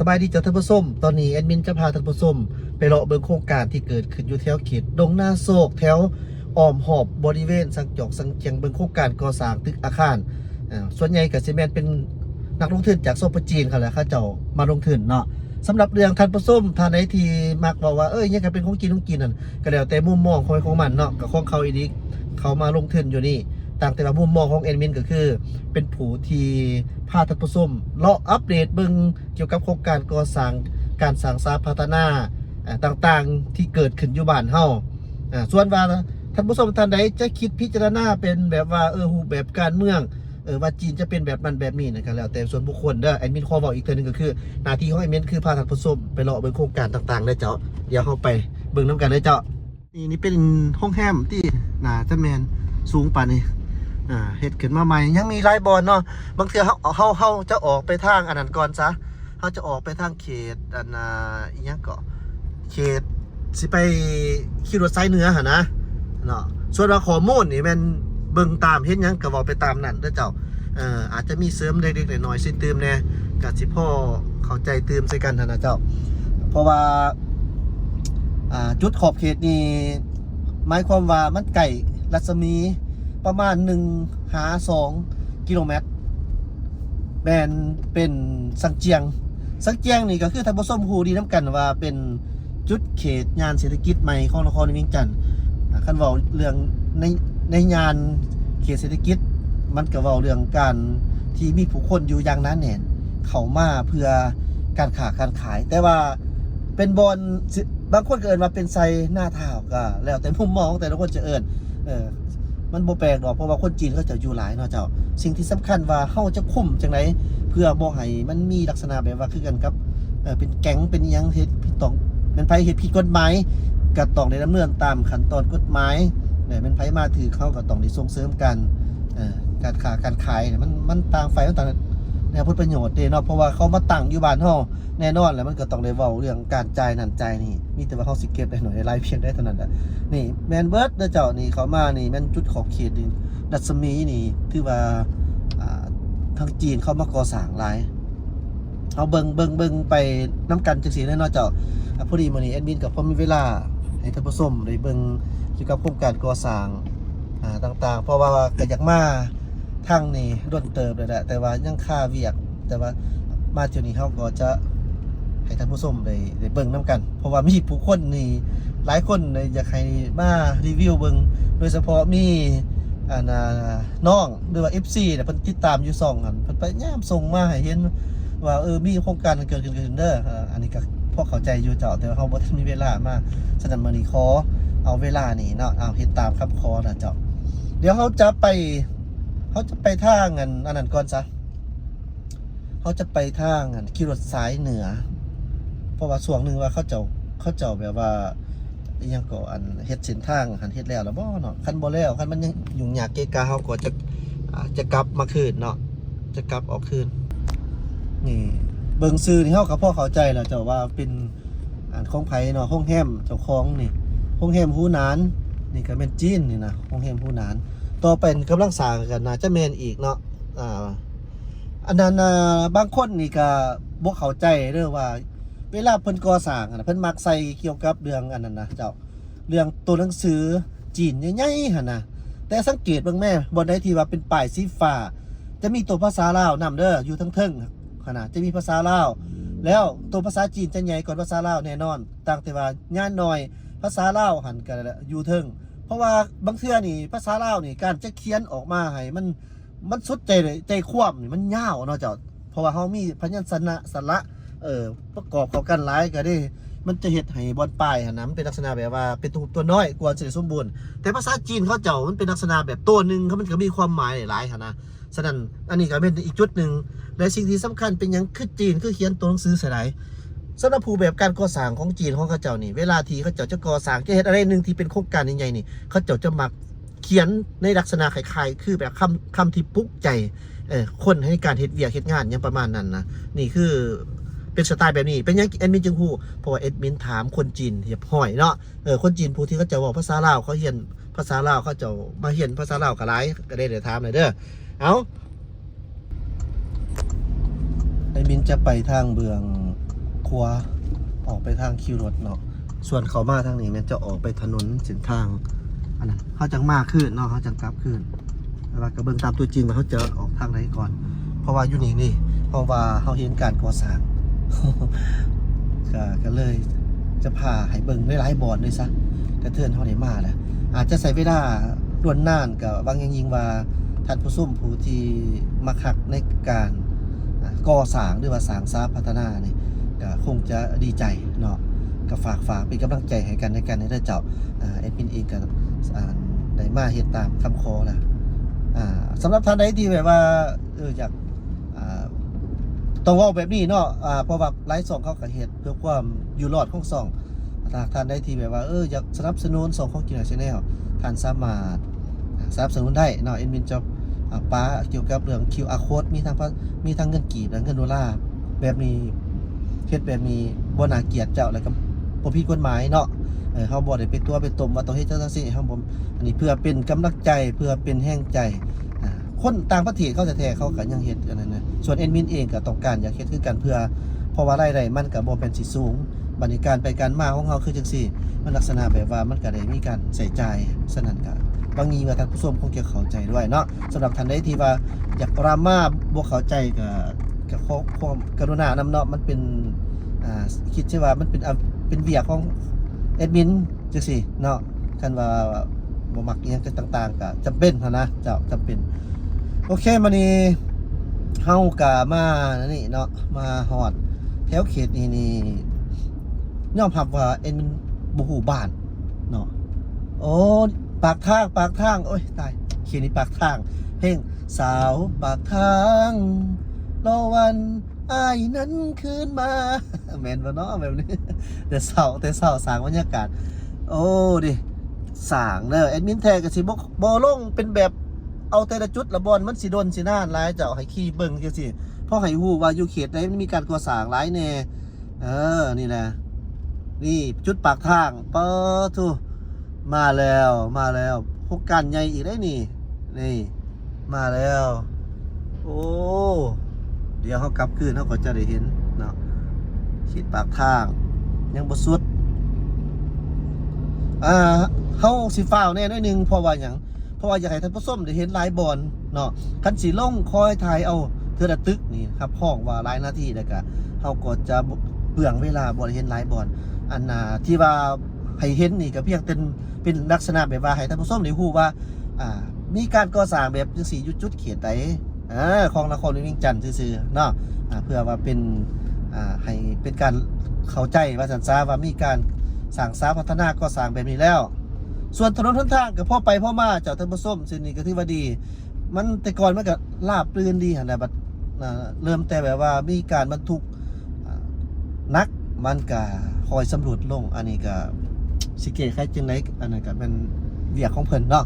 ສະບາຍດີເຈົ້າທ່ານຜູ້ຊົມ, ຕອນນີ້ແອດມິນຈະພາທ່ານຜູ້ຊົມໄປເລາະເບິ່ງໂຄງການທີ່ເກີດຂຶ້ນຢູ່ແຖວເຂດດົງນາໂຊກ ແຖວອ້ອມຮອບບໍລິເວນສັງຈອກສັງຈຽງ ເບິ່ງໂຄງການກໍ່ສ້າງຕຶກອາຄານ. ເອີ ສ່ວນໃຫຍ່ກໍຊິແມ່ນເປັນນັກລົງທຶນຈາກ ສປ ຈີນ ເຂົາແຫຼະ ເຂົາເຈົ້າມາລົງທຶນເນາະ. ສຳລັບເລື່ອງທ່ານຜູ້ຊົມທ່ານໃດທີ່ມັກເວົ້າວ່າ ເອີ ອີຫຍັງກໍເປັນຂອງຈີນ ຂອງຈີນນັ້ນ ກໍແລ້ວແຕ່ມຸມມອງຂອງໃຜຂອງມັນເນາະ, ກໍຂອງເຂົາອີ່ຫຼີ ເຂົາມາລົງທຶນຢູ່ນີ້. ຕ່າງແຕ່ວ່າມຸມມອງຂອງແອດມິນກໍຄືເປັນຜູ້ທີ່ພາທ່ານຜູ້ຊົມເລາະອັບເດດເບິ່ງ ກ່ຽວກັບໂຄງການກໍ່ສ້າງ, ການສ້າງສາພັດທະນາ ເອີ ຕ່າງໆ ທີ່ເກີດຂຶ້ນຢູ່ບ້ານເຮົາ. ເອີ ສ່ວນວ່າທ່ານຜູ້ຊົມທ່ານໃດຈະຄິດພິຈາລະນາເປັນແບບວ່າ ເອີ ຮູບແບບການເມືອງ ເອີ ວ່າຈີນຈະເປັນແບບນັ້ນແບບນີ້ນະ ກໍແລ້ວແຕ່ສ່ວນບຸກຄົນເດີ. ແອດມິນຂໍເວົ້າອີກເທື່ອໜຶ່ງ ກໍຄືໜ້າທີ່ຂອງແອດມິນຄືພາທ່ານຜູ້ຊົມໄປເລາະເບິ່ງໂຄງການຕ່າງໆເດີເຈົ້າ. ດຽວເຮົາໄປເບິ່ງນຳກັນເດີເຈົ້າ. ນີ້ ນີ້ເປັນໂຮງແຮມທີ່ໜ້າຈະແມ່ນສູງປານນີ້ ອ່າ ເຮັດຂຶ້ນມາໃໝ່ ຍັງມີຫຼາຍບ່ອນເນາະ. ບາງເທື່ອເຮົາ ເຮົາ ເຮົາຈະອອກໄປທາງອັນນັ້ນກ່ອນຊະ, ເຮົາຈະອອກໄປທາງເຂດອັນ ອ່າ ອີຫຍັງເກາະ ເຂດຊິໄປຂີ່ລົດສາຍເໜືອຫັ້ນນະເນາະ. ສ່ວນວ່າຂໍ້ມູນນີ້ແມ່ນເບິ່ງຕາມເຫັນຫຍັງກໍເວົ້າໄປຕາມນັ້ນເດີເຈົ້າ. ເອີ ອາດຈະມີເສີມເລັກໆນ້ອຍໆໃສ່ຕື່ມແດ່ ກະຊິພໍເຂົ້າໃຈຕື່ມໃສ່ກັນຫັ້ນນະເຈົ້າ. ເພາະວ່າ ອ່າ ຈຸດຂອບເຂດນີ້ ໝາຍຄວາມວ່າມັນໃກ້ລັດສະໝີປະມານໜຶ່ງຫາສອງກິໂລແມັດ ແມ່ນເປັນສັງຈຽງ. ສັງຈຽງນີ້ກໍຄືທ່ານຜູ້ຊົມຮູ້ດີນຳກັນວ່າເປັນ ຈຸດເຂດຍ່ານເສດຖະກິດໃໝ່ຂອງນະຄອນວຽງຈັນ. ອ່າ ຄັນເວົ້າເລື່ອງໃນ ໃນຍ່ານເຂດເສດຖະກິດ ມັນກໍເວົ້າເລື່ອງການທີ່ມີຜູ້ຄົນຢູ່ຢ່າງໜາແໜ້ນ ເຂົ້າມາເພື່ອການຄ້າການຂາຍ, ແຕ່ວ່າເປັນບ່ອນ ບາງຄົນກໍເອີ້ນວ່າເປັນໄຊນາທາວ ກໍແລ້ວແຕ່ມຸມມອງຂອງແຕ່ລະຄົນຈະເອີ້ນ. ເອີ ມັນບໍ່ແປກດອກ ເພາະວ່າຄົນຈີນເຂົາເຈົ້າຢູ່ຫຼາຍເນາະເຈົ້າ. ສິ່ງທີ່ສຳຄັນວ່າເຮົາຈະຄຸມຈັ່ງໃດ ເພື່ອບໍ່ໃຫ້ມັນມີລັກສະນະແບບວ່າຄືກັນກັບ ເອີ ເປັນແກັງເປັນອີ່ຫຍັງ ເຮັດຜິດ ຕ້ອງ ແມ່ນໃຜເຮັດຜິດກົດໝາຍ ກໍຕ້ອງໄດ້ດຳເນີນຕາມຂັ້ນຕອນກົດໝາຍ ແລະ ແມ່ນໃຜມາຖືກ ເຮົາກໍຕ້ອງໄດ້ສົ່ງເສີມການ ເອີ ການຄ້າການຂາຍ ມັນ ມັນຕ່າງຝ່າຍມັນຕ່າງແນວຜົນປະໂຫຍດເດ້ເນາະ. ເພາະວ່າເຂົາມາຕັ້ງຢູ່ບ້ານເຮົາ ແນ່ນອນແຫຼະ ມັນກໍຕ້ອງໄດ້ເວົ້າເລື່ອງການຈ່າຍນັ້ນຈ່າຍນີ້ ມີແຕ່ວ່າເຮົາຊິເກັບໄດ້ໜ້ອຍໄດ້ຫຼາຍພຽງໃດເທົ່ານັ້ນແຫຼະ. ນີ້ແມ່ນເບິດເດີເຈົ້າ. ນີ້ເຂົ້າມານີ້ແມ່ນຈຸດຂອບເຂດນີ້ ລັດສະໝີນີ້ຖືວ່າ ອ່າ ທາງຈີນເຂົາມາກໍ່ສ້າງຫຼາຍ. ເຮົາເບິ່ງ ເບິ່ງ ເບິ່ງໄປນຳກັນຈັ່ງຊີ້ແຫຼະເນາະເຈົ້າ. ອ່າ ພໍດີມື້ນີ້ແອດມິນກໍພໍມີເວລາໃຫ້ທ່ານຜູ້ຊົມໄດ້ເບິ່ງກ່ຽວກັບໂຄງການກໍ່ສ້າງ ອ່າ ຕ່າງໆ ເພາະວ່າກໍຢາກມາ ທາງນີ້ດົນເຕີບແລ້ວແຫຼະ ແຕ່ວ່າຍັງຄາວຽກ ແຕ່ວ່າມາເທື່ອນີ້ເຮົາກໍຈະໃຫ້ທ່ານຜູ້ຊົມໄດ້ ໄດ້ເບິ່ງນຳກັນ ເພາະວ່າມີຜູ້ຄົນນີ້ຫຼາຍຄົນຢາກໃຫ້ມາຣີວິວເບິ່ງ ໂດຍສະເພາະມີ ອັນ ນ້ອງ ຫຼືວ່າ ເອັຟຊີ ເພິ່ນຕິດຕາມຢູ່ຊ່ອງຫັ້ນ ເພິ່ນພະຍາຍາມສົ່ງມາໃຫ້ເຫັນວ່າ ເອີ ມີໂຄງການເກີດຂຶ້ນເດີ. ອັນນີ້ກໍພໍເຂົ້າໃຈຢູ່ເຈົ້າ ແຕ່ວ່າເຮົາບໍ່ທັນມີເວລາມາ ສະນັ້ນມື້ນີ້ຂໍເອົາເວລານີ້ເນາະ ເອົາເຮັດຕາມຄຳຂໍນະເຈົ້າ. ດຽວເຮົາຈະໄປ ເຮົາຈະໄປທາງອັນ ອັນນັ້ນກ່ອນຊະ ເຮົາຈະໄປທາງອັນຂີ່ລົດສາຍເໜືອ ເພາະວ່າຊ່ວງໜຶ່ງວ່າເຂົາເຈົ້າ ເຂົາເຈົ້າແບບວ່າ ອີ່ຫຍັງກໍ ອັນເຮັດເສັ້ນທາງຫັ້ນເຮັດແລ້ວລະບໍ່ເນາະ. ຄັນບໍ່ແລ້ວ ຄັນມັນຍັງຫຍຸ້ງຍາກເກະກະ ເຮົາກໍຈະ ອາ ຈະກັບມາຄືນເນາະ ຈະກັບອອກຄືນ. ນີ້ເບິ່ງຊື່ນີ້ເຮົາກໍພໍເຂົ້າໃຈແລ້ວເຈົ້າວ່າເປັນ ອັນຂອງໃຜເນາະ ໂຮງແຮມເຈົ້າຂອງນີ້ ໂຮງແຮມຫູໜານ ນີ້ກໍແມ່ນຈີນນີ້ນະ ໂຮງແຮມຫູໜານ. ຕໍ່ໄປກຳລັງສ້າງກໍໜ້າຈະແມ່ນອີກເນາະ. ອ່າ ອັນນັ້ນ ອ່າ ບາງຄົນນີ້ກໍບໍ່ເຂົ້າໃຈເດີວ່າ ເວລາເພິ່ນກໍ່ສ້າງຫັ້ນນະ ເພິ່ນມັກໃສ່ກ່ຽວກັບເລື່ອງອັນນັ້ນນະເຈົ້າ ເລື່ອງຕົວໜັງສືຈີນໃຫຍ່ໆຫັ້ນນະ. ແຕ່ສັງເກດເບິ່ງແມ້ ບ່ອນໃດທີ່ວ່າເປັນປ້າຍສີຟ້າ ຈະມີຕົວພາສາລາວນຳເດີ ຢູ່ເທິງໆຫັ້ນນະ ຈະມີພາສາລາວ. ແລ້ວຕົວພາສາຈີນຈະໃຫຍ່ກ່ອນພາສາລາວແນ່ນອນ ຕ່າງແຕ່ວ່າຍານໜ້ອຍ ພາສາລາວຫັ້ນກະຢູ່ເທິງ. ເພາະວ່າບາງເທື່ອນີ້ພາສາລາວນີ້ ການຈະຂຽນອອກມາໃຫ້ມັນ ມັນສຸດໃຈ ໃຈຄວາມນີ້ມັນຍາວເນາະເຈົ້າ. ເພາະວ່າເຮົາມີພະຍັນຊະນະ ສະຫຼະ ເອີ ປະກອບເຂົ້າກັນຫຼາຍກະເດ້ ມັນຈະເຮັດໃຫ້ບ່ອນປ້າຍຫັ້ນນະ ມັນເປັນລັກສະນະແບບວ່າເປັນຕົວ ຕົວນ້ອຍກວ່າ ຈະໄດ້ສົມບູນ. ແຕ່ພາສາຈີນເຂົາເຈົ້າມັນເປັນລັກສະນະແບບຕົວໜຶ່ງ ມັນກໍມີຄວາມໝາຍຫຼາຍຫັ້ນນະ. ສະນັ້ນ ອັນນີ້ກໍເປັນອີກຈຸດໜຶ່ງ ແລະ ສິ່ງທີ່ສຳຄັນເປັນຫຍັງ ຄືຈີນຄືຂຽນຕົວໜັງສືໃສ່ຫຼາຍ. ສຳລັບຮູບແບບການກໍ່ສ້າງຂອງຈີນຂອງເຂົາເຈົ້ານີ້ ເວລາທີ່ເຂົາເຈົ້າຈະກໍ່ສ້າງ ຈະເຮັດອັນໃດໜຶ່ງທີ່ເປັນໂຄງການໃຫຍ່ໆນີ້ ເຂົາເຈົ້າຈະມັກຂຽນໃນລັກສະນະຄ້າຍໆຄືແບບຄຳ ຄຳທີ່ປຸກໃຈ ເອີ ຄົນໃນການເຮັດວຽກເຮັດງານຫຍັງປະມານນັ້ນນະ. ນີ້ຄືເປັນສະໄຕແບບນີ້. ເປັນຫຍັງແອດມິນຈຶ່ງຮູ້? ເພາະວ່າແອດມິນຖາມຄົນຈີນຮຽບຮ້ອຍເນາະ. ເອີ ຄົນຈີນຜູ້ທີ່ເຂົາເຈົ້າເວົ້າພາສາລາວ ເຂົາຮຽນພາສາລາວ ເຂົາເຈົ້າມາຮຽນພາສາລາວກໍຫຼາຍ ກໍໄດ້ ໄດ້ຖາມແລ້ວເດີ. ເອົາ ແອດມິນຈະໄປທາງເບື້ອງ ຂົວອອກໄປທາງຄິວລົດເນາະ. ສ່ວນເຂົ້າມາທາງນີ້ແມ່ນຈະອອກໄປຖະໜົນເສັ້ນທາງອັນນັ້ນ ເຮົາຈັ່ງມາຄືນເນາະ ເຮົາຈັ່ງກັບຄືນ. ແຕ່ວ່າກໍເບິ່ງຕາມຕົວຈິງວ່າເຮົາຈະອອກທາງໃດກ່ອນ ເພາະວ່າຢູ່ນີ້ນີ້ ເພາະວ່າເຮົາເຫັນການກໍ່ສ້າງ ກໍ ກໍເລີຍຈະພາໃຫ້ເບິ່ງຫຼາຍໆບ່ອນເລີຍຊະ ກະເທີນເຮົາໄດ້ມາແລ້ວ. ອາດຈະໃຊ້ເວລາດົນນານ ກໍຫວັງຢ່າງຍິ່ງວ່າທ່ານຜູ້ຊົມຜູ້ທີ່ມັກຮັກໃນການ ອ່າ ກໍ່ສ້າງ ຫຼືວ່າສ້າງສາພັດທະນານີ້ ກໍຄົງຈະດີໃຈເນາະ. ກໍຝາກ ຝາກເປັນກຳລັງໃຈໃຫ້ກັນແລະກັນເດີເຈົ້າ. ອ່າ ແອດມິນເອງກໍ ອ່າ ໄດ້ມາເຮັດຕາມຄຳຂໍແລ້ວ. ອ່າ ສຳລັບທ່ານໃດທີ່ແບບວ່າ ເອີ ຢາກ ອ່າ ຕ້ອງເວົ້າແບບນີ້ເນາະ ອ່າ ເພາະວ່າຫຼາຍຊ່ອງເຂົາກໍເຮັດເພື່ອຄວາມຢູ່ລອດຂອງຊ່ອງ. ຖ້າທ່ານໃດທີ່ແບບວ່າ ເອີ ຢາກສະໜັບສະໜູນຊ່ອງຂອງກິນນາແຊນແນວ ທ່ານສາມາດສະໜັບສະໜູນໄດ້ເນາະ. ແອດມິນຈະ ອ່າ ປະກ່ຽວກັບເລື່ອງຄິວອາໂຄດ ມີທັງ ມີທັງເງິນກີບ ແລະ ເງິນໂດລາ. ແບບນີ້ ເຮັດແບບນີ້ບໍ່ໜ້າກຽດເຈົ້າ ແລ້ວກໍບໍ່ຜິດກົດໝາຍເນາະ. ເອີ ເຮົາບໍ່ໄດ້ໄປຕົວະໄປຕົ້ມວ່າຕ້ອງເຮັດຈັ່ງຊັ້ນຈັ່ງຊີ້ ເຮົາບໍ່ ອັນນີ້ເພື່ອເປັນກຳລັງໃຈ ເພື່ອເປັນແຮງໃຈ. ອ່າ ຄົນຕ່າງປະເທດເຂົາແທ້ໆ ເຂົາກໍຍັງເຮັດອັນນັ້ນນະ. ສ່ວນແອດມິນເອງກໍຕ້ອງການຢາກເຮັດຄືກັນ ເພື່ອ ເພາະວ່າລາຍໄດ້ມັນກໍບໍ່ແມ່ນຊິສູງ. ບັດນີ້ການໄປການມາຂອງເຮົາຄືຈັ່ງຊີ້ ມັນລັກສະນະແບບວ່າມັນກໍໄດ້ມີການໃຊ້ຈ່າຍ. ສະນັ້ນກໍຫວັງຍິ່ງວ່າທ່ານຜູ້ຊົມຄົງຈະເຂົ້າໃຈດ້ວຍເນາະ. ສຳລັບທ່ານໃດທີ່ວ່າຢາກຕາມມາບໍ່ເຂົ້າໃຈ ກໍ ກໍຂໍຄວາມກະລຸນານຳເນາະ. ມັນເປັນ ອ່າ ຄິດຊະວ່າມັນເປັນ ອ່າ ເປັນວຽກຂອງແອດມິນຈັ່ງຊີ້ເນາະ. ຄັນວ່າບໍ່ມັກອີ່ຫຍັງຕ່າງໆ ກໍຈຳເປັນຫັ້ນນະເຈົ້າ ຈຳເປັນ. ໂອເຄ ມື້ນີ້ເຮົາກໍມານີ້ເນາະ ມາຮອດແຖວເຂດນີ້ນີ້ ຍອມຮັບວ່າແອດມິນບໍ່ຮູ້ບ້ານເນາະ. ໂອ້ ປາກທາງ ປາກທາງ ໂອ້ຍ ຕາຍ ເຂດນີ້ປາກທາງ ເພງສາວປາກທາງ ລໍວັນ ອ້າຍນັ້ນຄືນມາ ແມ່ນບໍ່ເນາະແບບນີ້? ແຕ່ເຊົ້າ ແຕ່ເຊົ້າສ້າງບັນຍາກາດ. ໂອ້ ດິ ສ້າງເດີ ແອດມິນແທ້ກໍຊິບໍ່ ບໍ່ລົງເປັນແບບເອົາແຕ່ລະຈຸດລະບ່ອນ ມັນຊິດົນຊິນານຫຼາຍ ເຈົ້າໃຫ້ຂີ່ເບິ່ງຈັ່ງຊີ້ ພໍໃຫ້ຮູ້ວ່າຢູ່ເຂດໃດມັນມີການກໍ່ສ້າງຫຼາຍແດ່. ເອີ ນີ້ແຫຼະ ນີ້ຈຸດປາກທາງ ປາໂທ້ ມາແລ້ວ ມາແລ້ວ ໂຄງການໃຫຍ່ອີກເດ້ນີ້ ນີ້ ມາແລ້ວ. ໂອ້ ດຽວເຮົາກັບຄືນ ເຮົາກໍຈະໄດ້ເຫັນເນາະ ເຂດປາກທາງ ຍັງບໍ່ສຸດ. ອ່າ ເຮົາຊິຟ້າວແດ່ໜ້ອຍໜຶ່ງ ເພາະວ່າຫຍັງ? ເພາະວ່າຢາກໃຫ້ທ່ານຜູ້ຊົມໄດ້ເຫັນຫຼາຍບ່ອນເນາະ. ຄັນຊິລົງຄອຍຖ່າຍເອົາເທື່ອລະຕຶກນີ້ ຮັບຮອງວ່າຫຼາຍນາທີ ແລ້ວກະເຮົາກໍຈະເປືອງເວລາ ບໍ່ໄດ້ເຫັນຫຼາຍບ່ອນ. ອັນ ອ່າ ທີ່ວ່າໃຫ້ເຫັນນີ້ກໍພຽງແຕ່ເປັນລັກສະນະແບບວ່າໃຫ້ທ່ານຜູ້ຊົມໄດ້ຮູ້ວ່າ ອ່າ ມີການກໍ່ສ້າງແບບຈັ່ງຊີ້ຢູ່ຈຸດເຂດໃດ ອ່າ ຂອງນະຄອນຫຼວງວຽງຈັນຊື່ໆເນາະ. ອ່າ ເພື່ອວ່າເປັນ ອ່າ ໃຫ້ເປັນການເຂົ້າໃຈວ່າຊັ້ນຊະ ວ່າມີການສ້າງສາພັດທະນາກໍ່ສ້າງແບບນີ້ແລ້ວ. ສ່ວນຖະໜົນຫົນທາງກໍພໍໄປພໍມາເຈົ້າທ່ານຜູ້ຊົມ ເສັ້ນນີ້ກໍຖືວ່າດີ. ມັນ ແຕ່ກ່ອນມັນກໍລາບລື່ນດີຫັ້ນແຫຼະ ບັດ ອ່າ ເລີ່ມແຕ່ແບບວ່າມີການບັນທຸກ ອ່າ ໜັກ ມັນກໍຄ່ອຍຊຳລຸດລົງ. ອັນນີ້ກໍຊິແກ້ໄຂຈັ່ງໃດ ອັນນັ້ນກໍແມ່ນວຽກຂອງເພິ່ນເນາະ.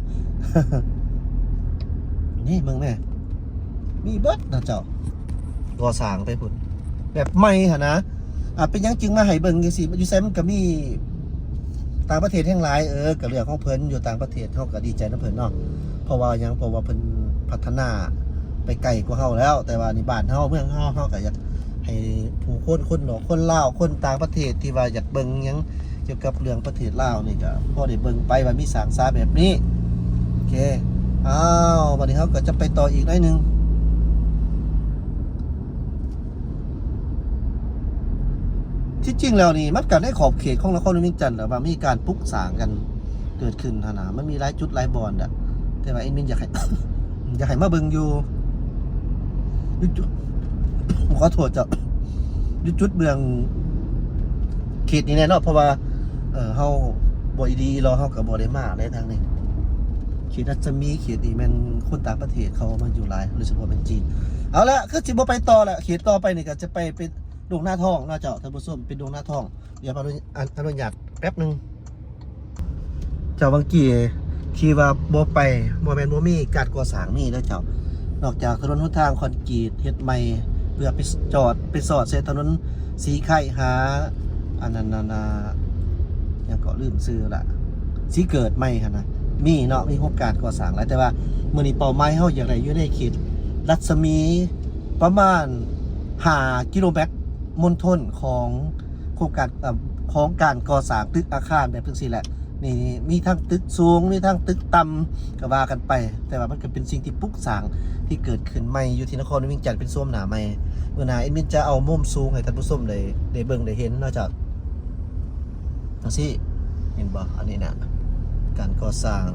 ນີ້ເບິ່ງແມ້ ມີເບິດນະເຈົ້າ ກໍ່ສ້າງໄປພຸ້ນ ແບບໃໝ່ຫັ້ນນະ. ອ່າ ເປັນຫຍັງຈຶ່ງມາໃຫ້ເບິ່ງຈັ່ງຊີ້? ຢູ່ໃສມັນກໍມີ ຕ່າງປະເທດແຮ່ງຫຼາຍ. ເອີ ກໍເລື່ອງຂອງເພິ່ນ ຢູ່ຕ່າງປະເທດ ເຮົາກໍດີໃຈນຳເພິ່ນເນາະ. ເພາະວ່າຫຍັງ? ເພາະວ່າເພິ່ນພັດທະນາໄປໄກກວ່າເຮົາແລ້ວ. ແຕ່ວ່າໃນບ້ານເຮົາ ເມືອງເຮົາ ເຮົາກໍຢາກໃຫ້ຜູ້ຄົນ ຄົນນອກ ຄົນລາວ ຄົນຕ່າງປະເທດທີ່ວ່າຢາກເບິ່ງຫຍັງ ກ່ຽວກັບເລື່ອງປະເທດລາວນີ້ ກໍພໍໄດ້ເບິ່ງໄປວ່າມີສ້າງສາແບບນີ້. ໂອເຄ ອ້າວ ບັດນີ້ເຮົາກໍຈະໄປຕໍ່ອີກໜ້ອຍໜຶ່ງ. ທີ່ຈິງແລ້ວນີ້ ມັນກໍໃນຂອບເຂດຂອງນະຄອນຫຼວງວຽງຈັນແຫຼະ ວ່າມີການປຸກສ້າງກັນເກີດຂຶ້ນຫັ້ນນະ ມັນມີຫຼາຍຈຸດຫຼາຍບ່ອນແຫຼະ. ແຕ່ວ່າແອດມິນຢາກໃຫ້ ຢາກໃຫ້ມາເບິ່ງຢູ່ ຢູ່ຈຸດ ຂໍໂທດເຈົ້າ ຢູ່ຈຸດເບື້ອງເຂດນີ້ແນ່ເນາະ ເພາະວ່າ ເອີ ເຮົາບໍ່ອີ່ຫຼີອີ່ຫຼໍ ເຮົາກໍບໍ່ໄດ້ມາໃນທາງນີ້. ເຂດລັດສະໝີ ເຂດນີ້ແມ່ນຄົນຕ່າງປະເທດເຂົາມາຢູ່ຫຼາຍ ໂດຍສະເພາະແມ່ນຈີນ. ເອົາລະ ຄືຊິບໍ່ໄປຕໍ່ລະ ເຂດຕໍ່ໄປນີ້ກໍຈະໄປ ໄປດົງນາທອງເນາະເຈົ້າ ທ່ານຜູ້ຊົມ ໄປດົງນາທອງ. ດຽວຂໍອະນຸ ອະນຸຍາດແປັບໜຶ່ງ. ເຈົ້າ ບາງກີ້ທີ່ວ່າບໍ່ໄປ ບໍ່ແມ່ນບໍ່ມີການກໍ່ສ້າງ ມີເດີເຈົ້າ. ນອກຈາກຖະໜົນຫົນທາງຄອນກຣີດເຮັດໃໝ່ ເພື່ອໄປຈອດ ໄປສອດໃສ່ຖະໜົນສີໄຄຫາ ອັນນັ້ນ ອັນ ອ່າ ຫຍັງເກາະ ລືມຊື່ລະ ສີເກີດໃໝ່ຫັ້ນນະ ມີເນາະ ມີໂຄງການກໍ່ສ້າງຫຼາຍ. ແຕ່ວ່າມື້ນີ້ເປົ້າໝາຍເຮົາຢາກໄດ້ຢູ່ໃນເຂດລັດສະໝີປະມານຫ້າກິໂລແມັດ ມົນທົນຂອງໂຄງການ ເອີ່ມ ຂອງການກໍ່ສ້າງຕຶກອາຄານແບບຈັ່ງຊີ້ແຫຼະ. ນີ້ມີທັງຕຶກສູງ ມີທັງຕຶກຕ່ຳ ກໍວ່າກັນໄປ, ແຕ່ວ່າມັນກໍເປັນສິ່ງທີ່ປຸກສ້າງທີ່ເກີດຂຶ້ນໃໝ່ຢູ່ທີ່ນະຄອນຫຼວງວຽງຈັນ ເປັນໂສມໜ້າໃໝ່. ມື້ໜ້າແອດມິນຈະເອົາມຸມສູງໃຫ້ທ່ານຜູ້ຊົມໄດ້ ໄດ້ເບິ່ງໄດ້ເຫັນເນາະເຈົ້າ. ຈັ່ງຊີ້ ເຫັນບໍ່? ອັນນີ້ນະ ການກໍ່ສ້າງ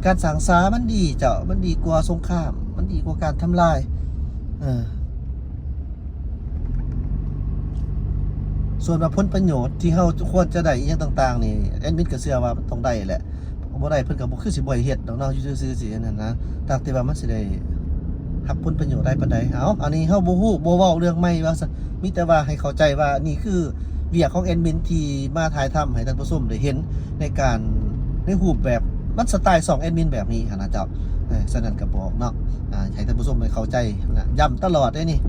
ການສ້າງສາມັນດີເຈົ້າ, ມັນດີກວ່າສົງຄາມ, ມັນດີກວ່າການທຳລາຍ. ເອີ ສ່ວນວ່າຜົນປະໂຫຍດທີ່ເຮົາຄວນຈະໄດ້ອີ່ຫຍັງຕ່າງໆນີ້ ແອດມິນກໍເຊື່ອວ່າມັນຕ້ອງໄດ້ແຫຼະ. ບໍ່ໄດ້ເພິ່ນກໍບໍ່ ຄືຊິບໍ່ໃຫ້ເຮັດດອກເນາະ, ຢູ່ຊື່ໆຊິອັນນັ້ນນະ, ຕາມທີ່ວ່າມັນຊິໄດ້ຮັບຜົນປະໂຫຍດຫຼາຍປານໃດ. ເອົາ ອັນນີ້ເຮົາບໍ່ຮູ້ ບໍ່ເວົ້າເລື່ອງໃໝ່ວ່າຊັ້ນ, ມີແຕ່ວ່າໃຫ້ເຂົ້າໃຈວ່ານີ້ຄືວຽກຂອງແອດມິນທີ່ມາຖ່າຍທຳໃຫ້ທ່ານຜູ້ຊົມໄດ້ເຫັນໃນການ ໃນຮູບແບບ ມັນສະໄຕລ໌ຊ່ອງແອດມິນແບບນີ້ຫັ້ນນະເຈົ້າ. ເອີ ສະນັ້ນກໍບອກເນາະ ອ່າ ໃຫ້ທ່ານຜູ້ຊົມໄດ້ເຂົ້າໃຈນະ, ຢ້ຳຕະຫຼອດເດ້ນີ້.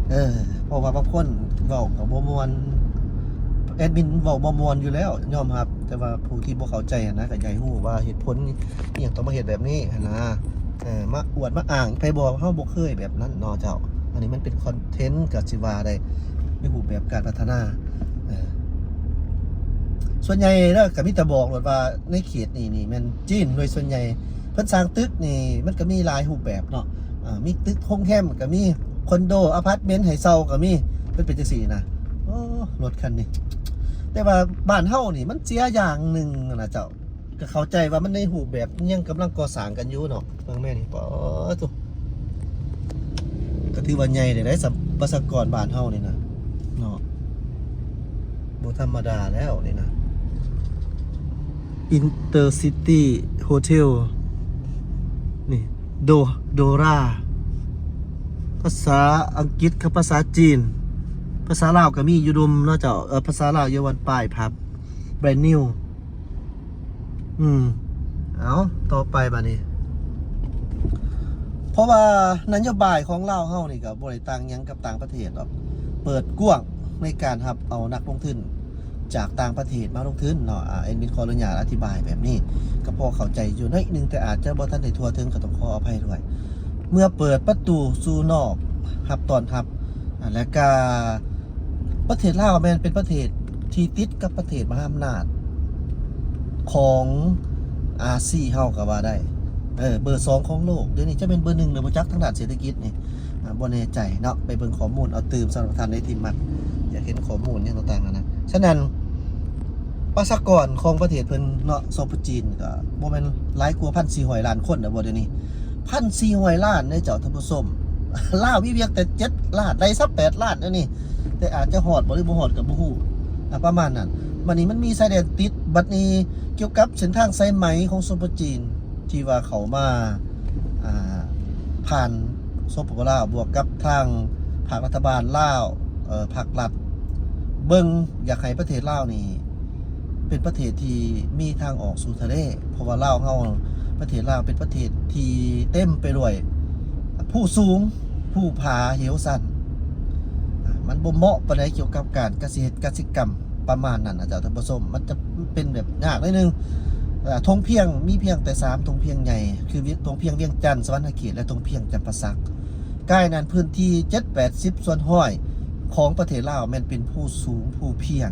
ເອີ ເພາະວ່າບາງຄົນເວົ້າກໍບໍ່ມ່ວນ, ແອດມິນເວົ້າບໍ່ມ່ວນຢູ່ແລ້ວ ຍອມຮັບ, ແຕ່ວ່າຜູ້ທີ່ບໍ່ເຂົ້າໃຈຫັ້ນນະ ກໍຢາກໃຫ້ຮູ້ວ່າເຫດຜົນອີ່ຫຍັງຕ້ອງມາເຮັດແບບນີ້ຫັ້ນນະ. ເອີ ມາອວດມາອ້າງໃຜບອກ ເຮົາບໍ່ເຄີຍແບບນັ້ນເນາະເຈົ້າ. ອັນນີ້ມັນເປັນຄອນເທັນກໍຊິວ່າໄດ້ ໃນຮູບແບບການພັດທະນາ. ເອີ ສ່ວນໃຫຍ່ແລ້ວກໍມີແຕ່ບອກໂລດວ່າ ໃນເຂດນີ້ນີ້ແມ່ນຈີນໂດຍສ່ວນໃຫຍ່. ເພິ່ນສ້າງຕຶກນີ້ມັນກໍມີຫຼາຍຮູບແບບເນາະ, ເອີ ມີຕຶກໂຮງແຮມກໍມີ, ຄອນໂດ ອາພາດເມັນໃຫ້ເຊົ່າກໍມີ, ມັນເປັນຈັ່ງຊີ້ນະ. ໂອ້ ລົດຄັນນີ້ ແຕ່ວ່າບ້ານເຮົານີ້ມັນເສຍຢ່າງໜຶ່ງນະເຈົ້າ, ກໍເຂົ້າໃຈວ່າມັນໃນຮູບແບບຍັງກຳລັງກໍ່ສ້າງກັນຢູ່ເນາະ. ເບິ່ງແມ່ນີ້ ປາໂທ້ ກໍຖືວ່າໃຫຍ່ເດ້ ໄດ້ສຳປະຊາກອນບ້ານເຮົານີ້ນະເນາະ, ບໍ່ທຳມະດາແລ້ວນີ້ນະ. Intercity Hotel ນີ້ ໂດ ໂດຣາ ພາສາອັງກິດກັບພາສາຈີນ, ພາສາລາວກໍມີຢູ່ດົມເນາະເຈົ້າ. ເອີ ພາສາລາວຢູ່ວັນປາຍພັບ brand new. ອືມ ເອົາ ຕໍ່ໄປບາດນີ້ ເພາະວ່ານະໂຍບາຍຂອງລາວເຮົານີ້ກໍບໍ່ໄດ້ຕ່າງຫຍັງກັບຕ່າງປະເທດດອກ, ເປີດກວ້າງໃນການຮັບເອົານັກລົງທຶນຈາກຕ່າງປະເທດມາລົງທຶນເນາະ. ອາ ແອດມິນຂໍອະນຸຍາດອະທິບາຍແບບນີ້ ກໍພໍເຂົ້າໃຈຢູ່ໜ້ອຍໜຶ່ງ, ແຕ່ອາດຈະບໍ່ທັນໄດ້ທົ່ວເຖິງ ກໍຕ້ອງຂໍອະໄພດ້ວຍ. ເມື່ອເປີດປະຕູສູ່ນອກຮັບຕ້ອນຮັບ ອາ ແລະກະ ປະເທດລາວແມ່ນເປັນປະເທດທີ່ຕິດກັບປະເທດມະຫາອຳນາດຂອງອາຊີເຮົາກໍວ່າໄດ້, ເອີ ເບີສອງຂອງໂລກ. ດຽວນີ້ຈະແມ່ນເບີໜຶ່ງຫຼືບໍ່ຈັກ ທາງດ້ານເສດຖະກິດນີ້, ອາ ບໍ່ແນ່ໃຈເນາະ, ໄປເບິ່ງຂໍ້ມູນເອົາຕື່ມ ສຳລັບທ່ານໃດທີ່ມັກຢາກເຫັນຂໍ້ມູນຫຍັງຕ່າງໆຫັ້ນນະ. ສະນັ້ນ ປະຊາກອນຂອງປະເທດເພິ່ນເນາະ ສປ ຈີນ ກໍບໍ່ແມ່ນຫຼາຍກວ່າພັນສີ່ຮ້ອຍລ້ານຄົນແລ້ວບໍ່ ດຽວນີ້ ພັນສີ່ຮ້ອຍລ້ານເດ້ເຈົ້າທ່ານຜູ້ຊົມ. ລາວມີພຽງແຕ່ເຈັດລ້ານ ໄດ້ຊາວແປດລ້ານແນວນີ້, ແຕ່ອາດຈະຮອດບໍ່ ຫຼືບໍ່ຮອດກໍບໍ່ຮູ້ ອາ ປະມານນັ້ນ. ບັດນີ້ມັນມີຊາຍແດນຕິດ, ບັດນີ້ກ່ຽວກັບເສັ້ນທາງສາຍໄໝຂອງ ສປ ຈີນ ທີ່ວ່າເຂົ້າມາ ອ່າ ຜ່ານ ສປປ ລາວ ບວກກັບທາງພາກລັດຖະບານລາວ ເອີ ພາກລັດ ເບິ່ງ ຢາກໃຫ້ປະເທດລາວນີ້ ເປັນປະເທດທີ່ມີທາງອອກສູ່ທະເລ, ເພາະວ່າລາວເຮົາ ປະເທດລາວເປັນປະເທດທີ່ເຕັມໄປດ້ວຍພູສູງ, ພູຜາເຫວຊັນ, ມັນບໍ່ເໝາະປານໃດກ່ຽວກັບການກະສິເຮັດກະສິກຳ ປະມານນັ້ນນະເຈົ້າທ່ານຜູ້ຊົມ. ມັນຈະເປັນແບບຍາກໜ້ອຍໜຶ່ງ. ເອີ ທົ່ງພຽງ ມີພຽງແຕ່ສາມທົ່ງພຽງໃຫຍ່ ຄື ວຽງ ທົ່ງພຽງວຽງຈັນ, ສະຫວັນນະເຂດ ແລະ ທົ່ງພຽງຈຳປາສັກ. ກາຍນັ້ນ ພື້ນທີ່ເຈັດແປດສິບສ່ວນຮ້ອຍຂອງປະເທດລາວແມ່ນເປັນພູສູງ ພູພຽງ.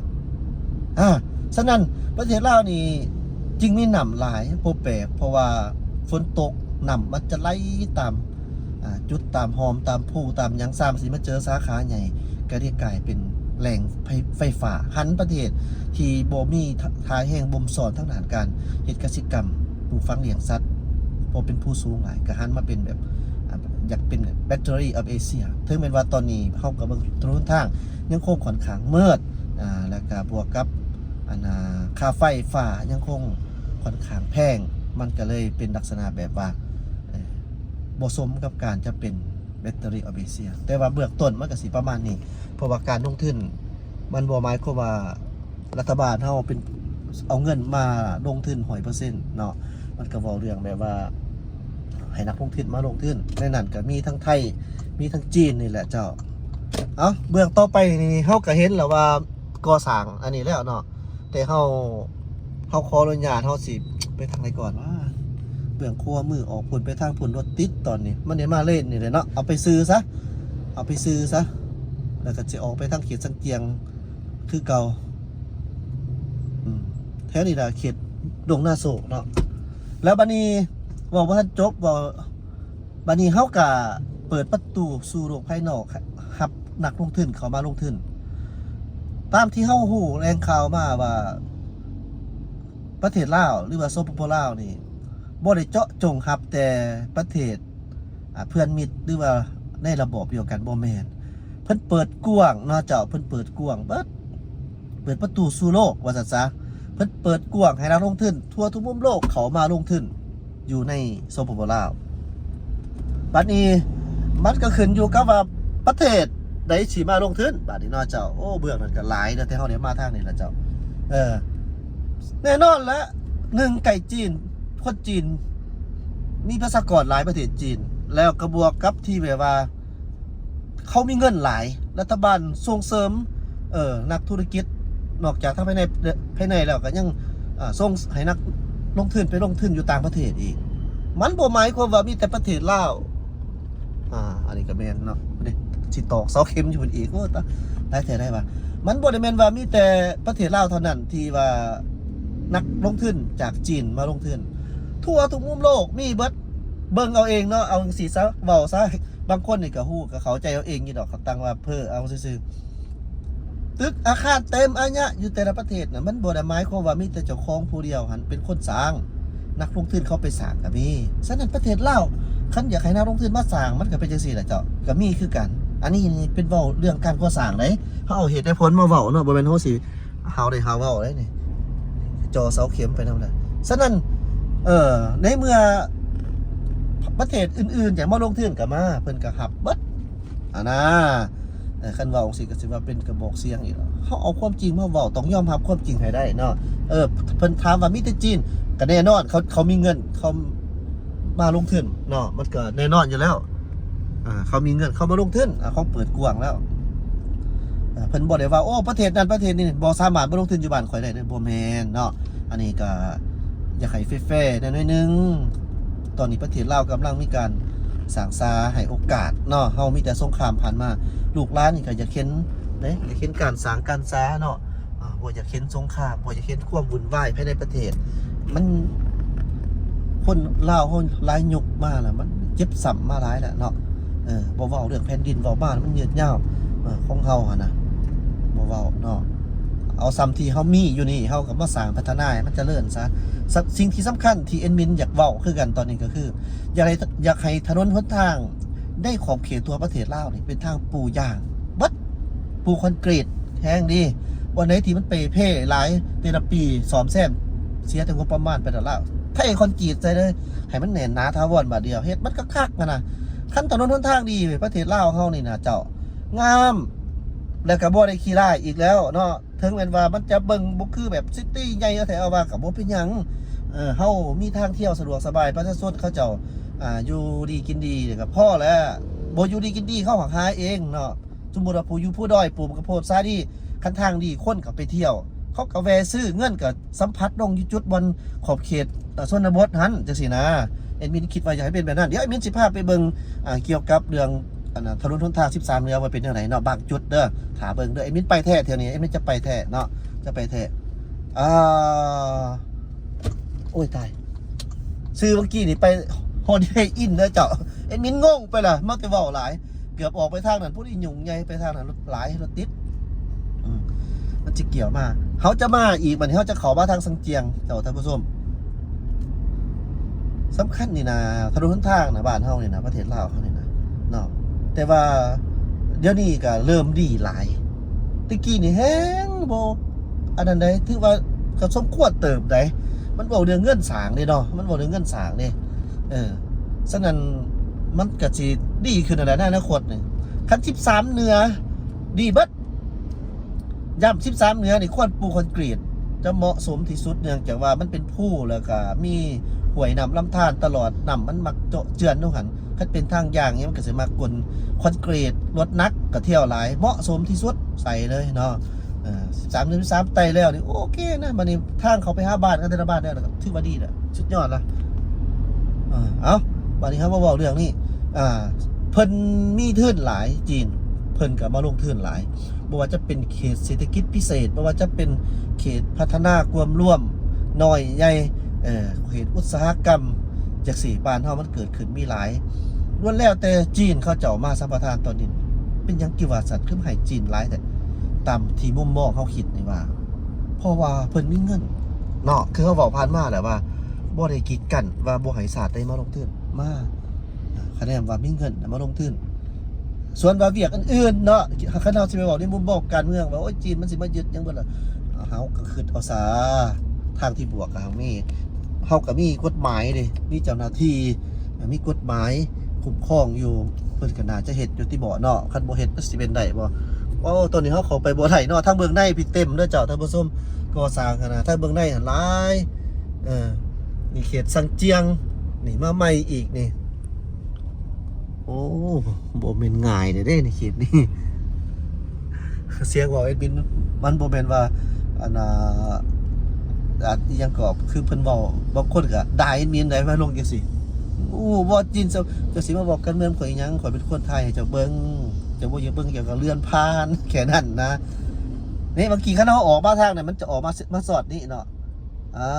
ອາ ສະນັ້ນ ປະເທດລາວນີ້ຈຶ່ງມີນ້ຳຫຼາຍ ບໍ່ແປກ ເພາະວ່າຝົນຕົກ ນ້ຳມັນຈະໄຫຼຕາມ ອາ ຈຸດ ຕາມຮ່ອມ ຕາມພູ ຕາມຫຍັງ. ຊ້ຳຊິມາເຈີສາຂາໃຫຍ່ ກໍໄດ້ກາຍເປັນແຫຼ່ງໄຟ ໄຟຟ້າ. ຫັນປະເທດທີ່ບໍ່ມີທ່າ ທ່າແຮງບົ່ມຊ້ອນທາງດ້ານການເຮັດກະສິກຳ ປູກຝັງລ້ຽງສັດ ເພາະເປັນພູສູງຫຼາຍ ກໍຫັນມາເປັນແບບ ອາ ຢາກເປັນ Battery of Asia. ເຖິງແມ່ນວ່າຕອນນີ້ເຮົາກໍເບິ່ງຖະໜົນຫົນທາງຍັງຄົງຂ້ອນຂ້າງມືດ ອາ ແລ້ວກໍບວກກັບ ອັນ ອາ ຄ່າໄຟຟ້າຍັງຄົງຂ້ອນຂ້າງແພງ, ມັນກໍເລີຍເປັນລັກສະນະແບບວ່າ ເອີ ບໍ່ສົມກັບການຈະເປັນ Battery of Asia. ແຕ່ວ່າເບື້ອງຕົ້ນມັນກໍຊິປະມານນີ້ ເພາະວ່າການລົງທຶນ ມັນບໍ່ໝາຍຄວາມວ່າລັດຖະບານເຮົາເປັນ ເອົາເງິນມາລົງທຶນຮ້ອຍເປີເຊັນເນາະ, ມັນກໍເວົ້າເລື່ອງແບບວ່າໃຫ້ນັກລົງທຶນມາລົງທຶນ. ໃນນັ້ນກໍມີທັງໄທ ມີທັງຈີນນີ້ແຫຼະເຈົ້າ. ເອົ້າ ເບື້ອງຕໍ່ໄປນີ້ເຮົາກໍເຫັນແລ້ວວ່າກໍ່ສ້າງອັນນີ້ແລ້ວເນາະ. ແຕ່ເຮົາ ເຮົາຂໍອະນຸຍາດ ເຮົາຊິໄປທາງໃດກ່ອນວະ? ເບື້ອງຂວາມືອອກພຸ້ນ ໄປທາງພຸ້ນ ລົດຕິດຕອນນີ້. ມັນໄດ້ມາເລນນີ້ແຫຼະເນາະ, ເອົາໄປຊື່ຊະ ເອົາໄປຊື່ຊະ. ແລ້ວກໍຊິອອກໄປທາງເຂດຊຽງຈຽງຄືເກົ່າ. ອືມ ແຖວນີ້ລະເຂດດົງນາໂຊກເນາະ. ແລ້ວບັດນີ້ເວົ້າບໍ່ທັນຈົບ ເວົ້າ ບັດນີ້ເຮົາກະເປີດປະຕູສູ່ໂລກພາຍນອກ ຮັບນັກລົງທຶນເຂົ້າມາລົງທຶນ. ຕາມທີ່ເຮົາຮູ້ແຫຼ່ງຂ່າວມາວ່າ ປະເທດລາວ ຫຼືວ່າ ສປປ ລາວນີ້ ບໍ່ໄດ້ເຈາະຈົງຮັບແຕ່ປະເທດ ອາ ເພື່ອນມິດ ຫຼືວ່າໃນລະບອບດຽວກັນ ບໍ່ແມ່ນ. ເພິ່ນເປີດກວ້າງເນາະເຈົ້າ, ເພິ່ນເປີດກວ້າງເບິດ ເປີດປະຕູສູ່ໂລກວ່າຊັ້ນຊະ. ເພິ່ນເປີດກວ້າງໃຫ້ນັກລົງທຶນທົ່ວທຸກມຸມໂລກເຂົ້າມາລົງທຶນຢູ່ໃນ ສປປ ລາວ. ບັດນີ້ມັນກໍຂຶ້ນຢູ່ກັບວ່າປະເທດໃດຊິມາລົງທຶນ ບັດນີ້ເນາະເຈົ້າ. ໂອ້ ເບື້ອງນັ້ນກໍຫຼາຍເດີ ແຕ່ເຮົາໄດ້ມາທາງນີ້ລະເຈົ້າ. ເອີ ແນ່ນອນລະ ໜຶ່ງ ໃກ້ຈີນ ຄົນຈີນ ມີປະຊາກອນຫຼາຍ ປະເທດຈີນ ແລ້ວກໍບວກກັບທີ່ແບບວ່າ ເຂົາມີເງິນຫຼາຍ ລັດຖະບານສົ່ງເສີມ ເອີ ນັກທຸລະກິດ ນອກຈາກທາງພາຍໃນ ພາຍໃນແລ້ວ ກໍຍັງ ເອີ ສົ່ງໃຫ້ນັກລົງທຶນໄປລົງທຶນຢູ່ຕ່າງປະເທດອີກ. ມັນບໍ່ໝາຍຄວາມວ່າມີແຕ່ປະເທດລາວ ອາ ອັນນີ້ກໍແມ່ນເນາະ ນີ້ ຊິຕອກເສົາເຂັມຢູ່ພຸ້ນອີກ. ໂອ້ ຕາຍ ຫຼາຍແທ້ຫຼາຍວ່າ. ມັນບໍ່ໄດ້ແມ່ນວ່າມີແຕ່ປະເທດລາວເທົ່ານັ້ນທີ່ວ່ານັກລົງທຶນຈາກຈີນມາລົງທຶນ ທົ່ວທຸກມຸມໂລກມີເບິດ. ເບິ່ງເອົາເອງເນາະ ເອົາຈັ່ງຊີ້ຊະ ເວົ້າຊະ ບາງຄົນນີ້ກໍຮູ້ ກໍເຂົ້າໃຈເອົາເອງຢູ່ດອກ ເຂົາຕັ້ງວ່າເພີ້ເອົາຊື່ໆ. ຕຶກອາຄານເຕັມອາຍະຢູ່ແຕ່ລະປະເທດນະ ມັນບໍ່ໄດ້ໝາຍຄວາມວ່າມີແຕ່ເຈົ້າຂອງຜູ້ດຽວຫັ້ນເປັນຄົນສ້າງ, ນັກລົງທຶນເຂົາໄປສ້າງກໍມີ. ສະນັ້ນປະເທດລາວ ຄັນຢາກໃຫ້ນັກລົງທຶນມາສ້າງ ມັນກໍເປັນຈັ່ງຊີ້ແຫຼະເຈົ້າ ກໍມີຄືກັນ. ອັນນີ້ນີ້ເປັນເວົ້າເລື່ອງການກໍ່ສ້າງເດ້ ເຮົາເອົາເຫດເອົາຜົນມາເວົ້າເນາະ ບໍ່ແມ່ນເຮົາຊິຫາວໄດ້ຫາເວົ້າໄດ໋ນີ້. ຈ່ອເສົາເຂັມໄປນຳແຫຼະ. ສະນັ້ນ ເອີ ໃນເມື່ອປະເທດອື່ນໆຢາກມາລົງທຶນກໍມາ ເພິ່ນກໍຮັບເບິດ ອັນນາ. ເອີ ຄັນເວົ້າຈັ່ງຊີ້ກໍຊິວ່າເປັນກະບອກສຽງອີກ. ເຮົາເອົາຄວາມຈິງມາເວົ້າ ຕ້ອງຍອມຮັບຄວາມຈິງໃຫ້ໄດ້ເນາະ. ເອີ ເພິ່ນຖາມວ່າມີແຕ່ຈີນ ກໍແນ່ນອນ ເຂົາ ເຂົາມີເງິນ ເຂົາມາລົງທຶນເນາະ ມັນກໍແນ່ນອນຢູ່ແລ້ວ. ອາ ເຂົາມີເງິນ ເຂົາມາລົງທຶນ ອາ ເຂົາເປີດກວ້າງແລ້ວ. ອາ ເພິ່ນບໍ່ໄດ້ວ່າ ໂອ້ ປະເທດນັ້ນປະເທດນີ້ບໍ່ສາມາດມາລົງທຶນຢູ່ບ້ານຂ້ອຍໄດ້ເດີ ບໍ່ແມ່ນເນາະ. ອັນນີ້ກໍຢາກໃຫ້ແຟໆແດ່ໜ້ອຍໜຶ່ງ. ຕອນນີ້ປະເທດລາວກຳລັງມີການສ້າງສາໃຫ້ໂອກາດເນາະ. ເຮົາມີແຕ່ສົງຄາມຜ່ານມາ ລູກຫຼານນີ້ກໍຢາກເຫັນເດ້ ຢາກເຫັນການສ້າງການສາເນາະ. ອາ ບໍ່ຢາກເຫັນສົງຄາມ ບໍ່ຢາກເຫັນຄວາມວຸ່ນວາຍພາຍໃນປະເທດ. ມັນ ຄົນລາວເຮົາຫຼາຍຍຸກມາລະ ມັນເຈັບຊ້ຳມາຫຼາຍລະເນາະ. ເອີ ບໍ່ເວົ້າເລື່ອງແຜ່ນດິນ ເວົ້າມາລະມັນຍືດຍາວ. ເອີ ຂອງເຮົາຫັ້ນນະ ບໍ່ເວົ້າເນາະ ເອົາສ່ຳທີ່ເຮົາມີຢູ່ນີ້ ເຮົາກໍມາສ້າງພັດທະນາໃຫ້ມັນຈະເລີນຊະ. ສະ ສິ່ງທີ່ສຳຄັນທີ່ແອດມິນຢາກເວົ້າຄືກັນຕອນນີ້ກໍຄື ຢາກໃຫ້ ຢາກໃຫ້ຖະໜົນຫົນທາງໃນຂອບເຂດທົ່ວປະເທດລາວນີ້ເປັນທາງປູຢາງເບິດ ປູຄອນກຣີດແຮງດີ. ບ່ອນໃດທີ່ມັນເປ່ເພຫຼາຍ ແຕ່ລະປີສ້ອມແຊມເສຍແຕ່ງົບປະມານໄປແລ້ວ ເທຄອນກຣີດໃສ່ເລີຍ ໃຫ້ມັນແໜ້ນໜາຖາວອນບາດດຽວ ເຮັດມັນຄັກໆຫັ້ນນະ. ຄັນຖະໜົນຫົນທາງດີ ປະເທດລາວເຮົານີ້ນະເຈົ້າ ງາມ ແລ້ວກໍບໍ່ໄດ້ຂີ້ຮ້າຍອີກແລ້ວເນາະ. ເຖິງແມ່ນວ່າມັນຈະເບິ່ງບໍ່ຄືແບບຊິຕີໃຫຍ່ແທ້ ເອົາວ່າກໍບໍ່ເປັນຫຍັງ. ເອີ ເຮົາມີທາງທ່ຽວສະດວກສະບາຍ ປະຊາຊົນເຂົາເຈົ້າ ອາ ຢູ່ດີກິນດີກໍພໍແລ້ວ. ບໍ່ຢູ່ດີກິນດີເຂົາຫາເອງເນາະ. ສົມມຸດວ່າຜູ້ຢູ່ພູດອຍປູກເຂົ້າໂພດສາລີ ຄັນທາງດີຄົນກໍໄປທ່ຽວ ເຂົາກໍແວ່ຊື້ ເງິນກໍສຳຜັດລົງຢູ່ຈຸດບ່ອນຂອບເຂດ ເອີ ຊົນນະບົດຫັ້ນ ຈັ່ງຊີ້ນະ. ແອດມິນຄິດວ່າຢາກໃຫ້ເປັນແບບນັ້ນ. ດຽວແອດມິນຊິພາໄປເບິ່ງ ອາ ກ່ຽວກັບເລື່ອງ ອັນນະ ຖະໜົນຫົນທາງສິບສາມເໜືອວ່າເປັນຈັ່ງໃດເນາະ ບາງຈຸດເດີ. ຖ້າເບິ່ງເດີ ແອດມິນໄປແທ້ ເທື່ອນີ້ແອດມິນຈະໄປແທ້ເນາະ ຈະໄປແທ້. ອາ ໂອ້ຍຕາຍ ຊື່ເມື່ອກີ້ນີ້ໄປຮອດໄຮອິນເດີເຈົ້າ. ແອດມິນງົງໄປລະ ມັກແຕ່ເວົ້າຫຼາຍ ເກືອບອອກໄປທາງນັ້ນ ພຸ້ນອີຫຍຸ້ງໃຫຍ່ໄປທາງນັ້ນ ລົດຫຼາຍ ລົດຕິດ. ອືມ ມັນຊິກ່ຽວມາ ເຮົາຈະມາອີກ ບັດນີ້ເຮົາຈະເຂົ້າມາທາງຊຽງຈຽງ ເຈົ້າທ່ານຜູ້ຊົມ. ສຳຄັນນີ້ນະ ຖະໜົນຫົນທາງນະ ບ້ານເຮົານີ້ນະ ປະເທດລາວເຮົານີ້ນະເນາະ ແຕ່ວ່າດຽວນີ້ກະເລີ່ມດີຫຼາຍ. ແຕ່ກີ້ນີ້ແຮງບໍ່ອັນນັ້ນໃດ ຖືວ່າກໍສົມຄວນເຕີບໃດ. ມັນເວົ້າເລື່ອງເງິນສ້າງເດ້ເນາະ ມັນເວົ້າເລື່ອງເງິນສ້າງເດ້. ເອີ ສະນັ້ນມັນກໍຊິດີຂຶ້ນຫັ້ນແຫຼະໃນອະນາຄົດນີ້. ຄັນສິບສາມເໜືອດີເບິດ ຢ້ຳສິບສາມເໜືອນີ້ຄວນປູຄອນກຣີດຈະເໝາະສົມທີ່ສຸດ ເນື່ອງຈາກວ່າມັນເປັນພູ ແລ້ວກະມີຫ້ວຍນ້ຳລຳທານຕະຫຼອດ ນ້ຳມັນມັກເຈາະເຈື່ອນຢູ່ຫັ້ນ. ຄັນເປັນທາງຍ່າງນີ້ມັນກະຊິມັກກົນຄອນກຣີດ ລົດໜັກກະທ່ຽວຫຼາຍ ເໝາະສົມທີ່ສຸດ ໃສ່ເລີຍເນາະ. ເອີ ສິບສາມເດືອນສິບສາມໄຕ່ແລ້ວນີ້ໂອເຄນະ. ບັດນີ້ທາງເຂົ້າໄປຫາບ້ານກັນແຕ່ລະບ້ານແລ້ວ ຖືວ່າດີລະ ສຸດຍອດລະ. ເອີ ເອົ້າ ບັດນີ້ເຮົາມາເວົ້າເລື່ອງນີ້ ອ່າ ເພິ່ນມີທຶນຫຼາຍ ຈີນ ເພ ເພິ່ນກໍມາລົງທຶນຫຼາຍ ບໍ່ວ່າຈະເປັນເຂດເສດຖະກິດພິເສດ, ບໍ່ວ່າຈະເປັນເຂດພັດທະນາກວມລວມ ນ້ອຍໃຫຍ່ ເອີ ເຂດອຸດສາຫະກຳຈັ່ງຊີ້ ບ້ານເຮົາມັນເກີດຂຶ້ນມີຫຼາຍ ລ້ວນແລ້ວແຕ່ຈີນເຂົາເຈົ້າມາສຳປະທານຕອນນີ້. ເປັນຫຍັງຄືວ່າສັນ ຄືໃຫ້ຈີນຫຼາຍແທ້? ຕາມທີ່ມຸມມອງເຮົາຄິດນີ້ວ່າ ເພາະວ່າເພິ່ນມີເງິນເນາະ ຄືເຮົາເວົ້າຜ່ານມາແຫຼະວ່າ ບໍ່ໄດ້ກີດກັ້ນວ່າບໍ່ໃຫ້ຊາດໃດມາລົງທຶນ ມາ ຄະແນນວ່າມີເງິນນະມາລົງທຶນ. ສ່ວນວ່າວຽກອື່ນໆເນາະ ຄັນເຮົາຊິໄປເວົ້າໃນມຸມມອງການເມືອງວ່າ ໂອ້ຍ ຈີນມັນຊິມາຍຶດຫຍັງເບິດລະ ເຮົາກໍຄິດເອົາຊາ ທາງທີ່ບວກກໍມີ ເຮົາກໍມີກົດໝາຍເດ້ ມີເຈົ້າໜ້າທີ່ ມີກົດໝາຍຄຸ້ມຄອງຢູ່ ເພິ່ນກໍໜ້າຈະເຮັດຢູ່ຕິເບາະເນາະ ຄັນບໍ່ເຮັດມັນຊິເປັນໄດ້ບໍ່? ໂອ້ ຕອນນີ້ເຮົາເຂົ້າໄປບໍ່ໄດ້ເນາະ ທາງເບື້ອງໃນພີ້ເຕັມເດີເຈົ້າ ທ່ານຜູ້ຊົມ ກໍ່ສ້າງຫັ້ນນະ ທາງເບື້ອງໃນຫັ້ນຫຼາຍ ເອີ ນີ້ເຂດຊາງຈຽງ ນີ້ມາໃໝ່ອີກນີ້ ໂອ້ ບໍ່ແມ່ນງ່າຍເດ້ນີ້ເຂດນີ້ ສຽງເວົ້າແອດມິນ ມັນບໍ່ແມ່ນວ່າ ອັນ ອ່າ ອາ ອີ່ຫຍັງກໍ ຄືເພິ່ນເວົ້າ ບາງຄົນກໍດ່າແອດມິນໄດ໋ ມາລົງຈັ່ງຊີ້ ໂອ້ ບໍ່ຈິນ ເຈົ້າ ເຈົ້າຊິມາເວົ້າການເມືອງຂ້ອຍອີ່ຫຍັງ ຂ້ອຍເປັນຄົນຖ່າຍໃຫ້ເຈົ້າເບິ່ງ ເຈົ້າບໍ່ຢາກເບິ່ງ ເຈົ້າກໍເລື່ອນຜ່ານ ແຄ່ນັ້ນນະ. ນີ້ ເມື່ອກີ້ຄັນເຮົາອອກມາທາງນັ້ນ ມັນຈະອອກມາ ມາຊອດນີ້ເນາະ ອ່າ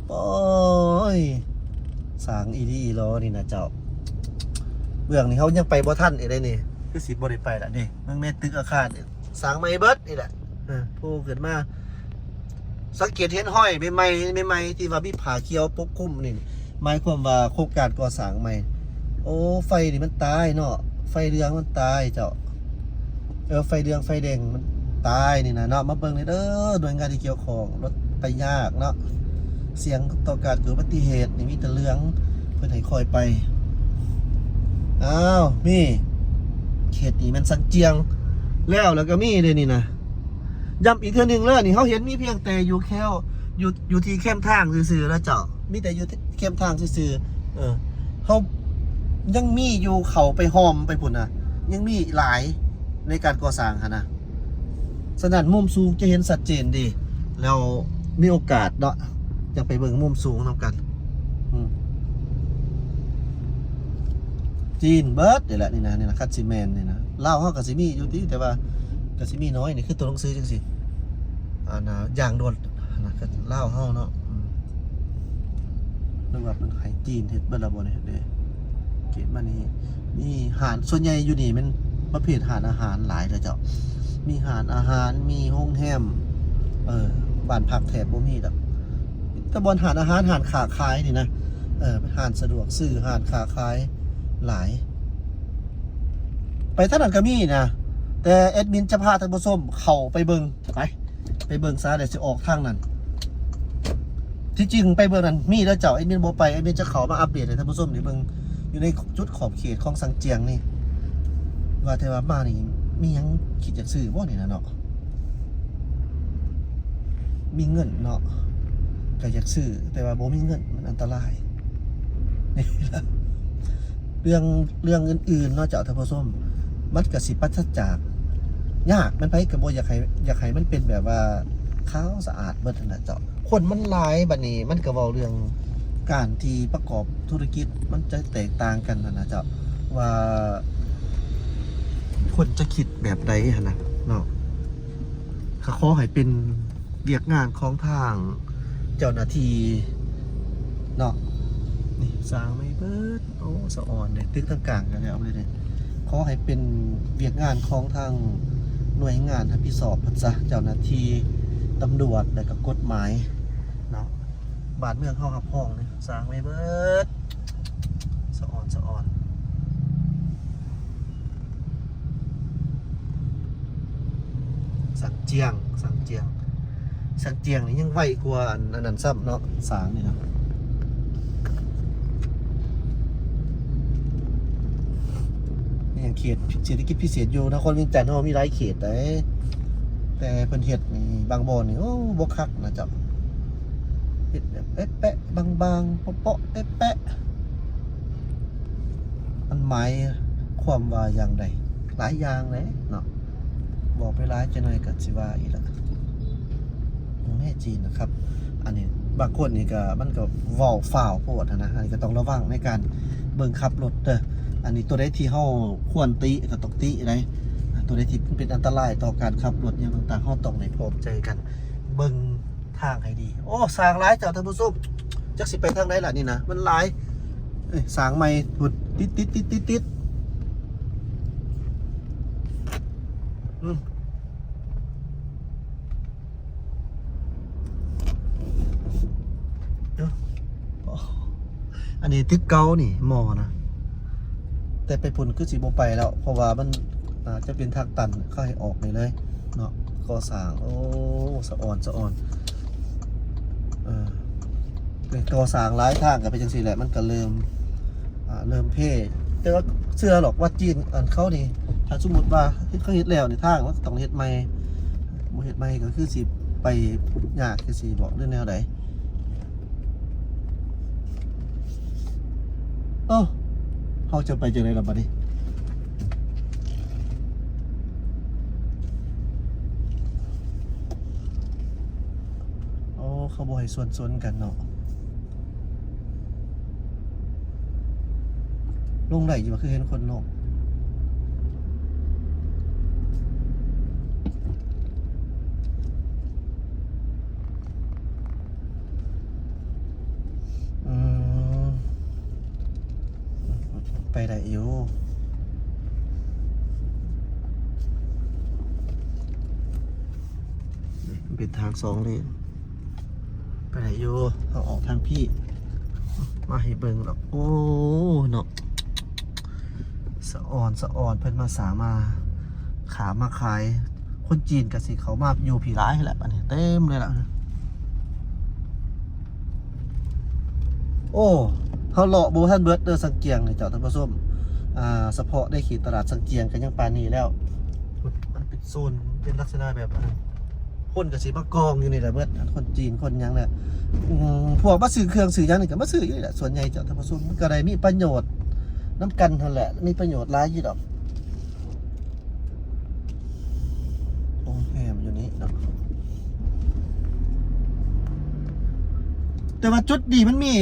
ໂອ້ຍ ສ້າງອີ່ຫຼີອີ່ຫຼໍນີ້ນະເຈົ້າ ເບື້ອງນີ້ເຮົາຍັງໄປບໍ່ທັນອີກເດ້ນີ້ ຄືຊິບໍ່ໄດ້ໄປລະນີ້ ເບິ່ງແມ່ນຕຶກອາຄານນີ້ ສ້າງໃໝ່ເບິດນີ້ແຫຼະ ເອີ ໂຜຂຶ້ນມາ ສັງເກດເຫັນຮອຍໃໝ່ໆ ໃໝ່ໆ ທີ່ວ່າມີຜ້າຂຽວປົກຄຸມນີ້ ໝາຍຄວາມວ່າໂຄງການກໍ່ສ້າງໃໝ່. ໂອ້ ໄຟນີ້ມັນຕາຍເນາະ ໄຟເຫຼືອງມັນຕາຍເຈົ້າ ເອີ ໄຟເຫຼືອງໄຟແດງມັນຕາຍນີ້ນະເນາະ. ມາເບິ່ງແດ່ເດີ ໜ່ວຍງານທີ່ກ່ຽວຂ້ອງ ລົດໄປຍາກເນາະ ສ່ຽງຕໍ່ການເກີດອຸບັດຕິເຫດນີ້ ມີແຕ່ເຫຼືອງ ເພິ່ນໃຫ້ຄ່ອຍໄປ. ອ້າວ ມີ ເຂດນີ້ແມ່ນຊາງຈຽງ ແລ້ວ ແລ້ວກໍມີເດ້ນີ້ນະ. ຢ້ຳອີກເທື່ອໜຶ່ງເລີຍນີ້ ເຮົາເຫັນມີພຽງແຕ່ຢູ່ແຄວ ຢູ່ ຢູ່ທີ່ແຄມທາງຊື່ໆ ນະເຈົ້າ ມີແຕ່ຢູ່ແຄມທາງຊື່ໆ ເອີ ເຮົາຍັງມີຢູ່ ເຂົ້າໄປຮ່ອມໄປພຸ້ນນະ ຍັງມີຫຼາຍໃນການກໍ່ສ້າງຫັ້ນນະ. ສະນັ້ນ ມຸມສູງຈະເຫັນຊັດເຈນເດ ແລ້ວມີໂອກາດເນາະ ຈະໄປເບິ່ງມຸມສູງນຳກັນ ອືມ ຈີນເບິດນີ້ແຫຼະ ນີ້ນະ ນີ້ນະ ຄັນຊິແມ່ນນີ້ນະ ລາວເຮົາກໍຊິມີຢູ່ຕິ ແຕ່ວ່າກໍຊິມີໜ້ອຍ ນີ້ຄືຕົວໜັງສືຈັ່ງຊີ້ ອັນນ່າ ຢ່າງໂດດ ອັນນະ ລາວເຮົາເນາະ ອືມ ຫຼືວ່າເພິ່ນໃຫ້ຈີນເຮັດເບິດລະບໍ່ນີ້ເດ້. ເກັບມານີ້ ມີຮ້ານ ສ່ວນໃຫຍ່ຢູ່ນີ້ແມ່ນປະເພດຮ້ານອາຫານຫຼາຍເດີເຈົ້າ ມີຮ້ານອາຫານ ມີໂຮງແຮມ ເອີ ບ້ານພັກແທບບໍ່ມີດອກ ມີແຕ່ບ່ອນຮ້ານອາຫານ ຮ້ານຄ້າຂາຍນີ້ນະ ເອີ ເປັນຮ້ານສະດວກຊື້ ຮ້ານຄ້າຂາຍຫຼາຍ. ໄປທາງນັ້ນກໍມີນະ ແຕ່ແອດມິນຈະພາທ່ານຜູ້ຊົມເຂົ້າໄປເບິ່ງ ໄປ ໄປເບິ່ງຊະ ແລ້ວຊິອອກທາງນັ້ນ. ທີ່ຈິງໄປເບິ່ງນັ້ນມີເດີເຈົ້າ ແອດມິນບໍ່ໄປ ແອດມິນຈະເຂົ້າມາອັບເດດໃຫ້ທ່ານຜູ້ຊົມໄດ້ເບິ່ງ ຢູ່ໃນຈຸດຂອບເຂດຂອງຊາງຈຽງນີ້ ວ່າແຕ່ວ່າມານີ້ມີຫຍັງຄິດຢາກຊື້ບໍ່ນີ້ນະເນາະ? ມີເງິນເນາະ ກໍຢາກຊື້ ແຕ່ວ່າບໍ່ມີເງິນມັນອັນຕະລາຍ. ເລື່ອງ ເລື່ອງອື່ນໆເນາະເຈົ້າທ່ານຜູ້ຊົມ ມັນກະຊິປາສະຈາກ ຍາກ ແມ່ນໃຜກະບໍ່ຢາກໃຫ້ ຢາກໃຫ້ມັນເປັນແບບວ່າຂາວສະອາດເບິດຫັ້ນນະເຈົ້າ. ຄົນມັນຫຼາຍ ບາດນີ້ມັນກະເວົ້າເລື່ອງການທີ່ປະກອບທຸລະກິດ ມັນຈະແຕກຕ່າງກັນຫັ້ນນະເຈົ້າ ວ່າຄົນຈະຄິດແບບໃດຫັ້ນນະເນາະ. ກະຂໍໃຫ້ເປັນ ວຽກງານຂອງທາງເຈົ້າໜ້າທີ່ເນາະ ນີ້ສ້າງໃໝ່ເບິດ ໂອ້ ສະອອນເດ້ ຕຶກທາງກາງກໍແລ້ວເລີຍເດ້. ຂໍໃຫ້ເປັນວຽກງານຂອງທາງໜ່ວຍງານຮັບຜິດຊອບເພິ່ນຊະ ເຈົ້າໜ້າທີ່ຕຳຫຼວດ ແລ້ວກໍກົດໝາຍເນາະ ບ້ານເມືອງເຮົາຮັບຮອງເດ້ ສ້າງໃໝ່ເບິດ ສະອອນ ສະອອນ. ສັງຈຽງ ສັງຈຽງ ສັງຈຽງນີ້ຍັງໄວກວ່າອັນ ອັນນັ້ນຊ້ຳເນາະ ສາງນີ້ນະ. ຍັງເຂດເສດຖະກິດພິເສດຢູ່ນະຄອນວຽງຈັນເຮົາມີຫຼາຍເຂດໃດ ແຕ່ເພິ່ນເຮັດນີ້ບາງບ່ອນນີ້ ໂອ້ ບໍ່ຄັກນະເຈົ້າ ເຮັດແບບແປະໆ ບາງໆ ເປາະໆ ແປະໆ ມັນໝາຍຄວາມວ່າຢ່າງໃດ? ຫຼາຍຢ່າງເດ້ເນາະ ເວົ້າໄປຫຼາຍຈັກໜ້ອຍກໍຊິວ່າອີກລະ ເມືອງແຮ່ຈີນນະຄັບ. ອັນນີ້ບາງຄົນນີ້ກໍ ມັນກໍເວົ້າຟ້າວໂພດຫັ້ນນະ ອັນນີ້ກໍຕ້ອງລະວັງໃນການເບິ່ງຂັບລົດເດີ. ອັນນີ້ຕົວໃດທີ່ເຮົາຄວນຕິກໍຕ້ອງຕິໄດ໋ ຕົວໃດທີ່ເປັນອັນຕະລາຍຕໍ່ການຂັບລົດຫຍັງຕ່າງໆ ເຮົາຕ້ອງໄດ້ພ້ອມໃຈກັນເບິ່ງທາງໃຫ້ດີ. ໂອ້ ສ້າງຫຼາຍເຈົ້າທ່ານຜູ້ຊົມ ຈັກຊິໄປທາງໃດລະນີ້ນະ ມັນຫຼາຍ. ເອີຍ ສ້າງໃໝ່ພຸ້ນ ຕິດໆໆໆໆ ອືມ ເອີ ອັນນີ້ຕຶກເກົ່ານີ້ ມໍນະ ແຕ່ໄປພຸ້ນຄືຊິບໍ່ໄປແລ້ວ ເພາະວ່າມັນ ອາດຈະເປັນທາງຕັນ ເຂົາໃຫ້ອອກນີ້ເລີຍເນາະ ກໍ່ສ້າງ. ໂອ້ ສະອອນ ສະອອນ ເອີ ນີ້ກໍ່ສ້າງຫຼາຍທາງກໍເປັນຈັ່ງຊີ້ແຫຼະ ມັນກໍເລີ່ມ ອ່າ ເລີ່ມເພ. ແຕ່ວ່າເຊື່ອດອກວ່າຈີນ ອັນເຂົານີ້ ຖ້າສົມມຸດວ່າເຂົາເຮັດແລ້ວນີ້ ທາງມັນກໍຕ້ອງເຮັດໃໝ່ ບໍ່ເຮັດໃໝ່ກໍຄືຊິໄປຍາກ ຄືຊິບອກ ຫຼືແນວໃດ. ເອົ້າ ເຮົາຈະໄປຈັ່ງໃດລະບັດນີ້? ອໍ ເຂົາບໍ່ໃຫ້ສວນຊົນກັນເນາະ. ລົງໄດ້ຢູ່ບໍ່? ຄືເຫັນຄົນລົງ. ອືມ ໄປໄດ້ຢູ່ ເປັນທາງສອງເລນ ໄປໄດ້ຢູ່. ເຮົາອອກທາງພີ້ ມາໃຫ້ເບິ່ງດອກ. ໂອ້ ເນາະ ສະອອນ ສະອອນ ເພິ່ນມາສ້າງ ມາຄ້າມາຂາຍ. ຄົນຈີນກໍຊິເຂົ້າມາຢູ່ພີ້ຫຼາຍແຫຼະ ອັນນີ້ເຕັມເລີຍລະ. ໂອ້ ເຮົາເລາະບໍ່ທັນເບິດເດີ ສັງກຽງນີ້ເຈົ້າທ່ານຜູ້ຊົມ. ອ່າ ສະເພາະໃນເຂດຕະຫຼາດສັງກຽງກໍຍັງປານນີ້ແລ້ວ ມັນເປັນໂຊນ ເປັນລັກສະນະແບບ ຄົນກໍຊິມາກອງຢູ່ນີ້ແຫຼະເບິດ ຄົນຈີນຄົນຫຍັງແຫຼະ. ອືມ ພວກມາຊື້ເຄື່ອງຊື້ຫຍັງນີ້ກໍມາຊື້ຢູ່ນີ້ແຫຼະ ສ່ວນໃຫຍ່ເຈົ້າທ່ານຜູ້ຊົມ. ມັນກໍໄດ້ມີປະໂຫຍດນຳກັນຫັ້ນແຫຼະ ມີປະໂຫຍດຫຼາຍຢູ່ດອກ. ໂຮງແຮມຢູ່ນີ້ເນາະ ແຕ່ວ່າຈຸດນີ້ມັນມີ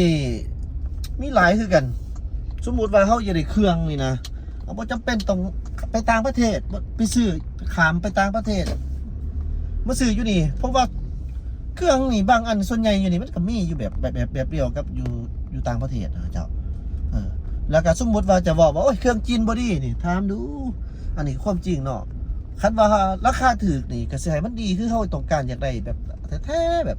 ມີຫຼາຍຄືກັນ. ສົມມຸດວ່າເຮົາຢາກໄດ້ເຄື່ອງນີ້ນະ ເຮົາບໍ່ຈຳເປັນຕ້ອງໄປຕ່າງປະເທດ ໄປຊື້ ຂ້າມໄປຕ່າງປະເທດ ມາຊື້ຢູ່ນີ້ ເພາະວ່າເຄື່ອງນີ້ບາງອັນ ສ່ວນໃຫຍ່ຢູ່ນີ້ມັນກໍມີຢູ່ແບບ ແບບ ແບບ ແບບດຽວກັບຢູ່ ຢູ່ຕ່າງປະເທດນະເຈົ້າ. ເອີ ແລ້ວກໍສົມມຸດວ່າຈະເວົ້າວ່າ ໂອ້ຍ ເຄື່ອງຈີນບໍ່ດີນີ້ ຖາມດູ ອັນນີ້ຄວາມຈິງເນາະ. ຄັນວ່າລາຄາຖືກນີ້ ກໍຊິໃຫ້ມັນດີ ຄືເຮົາຕ້ອງການຢາກໄດ້ແບບແທ້ໆ ແບບ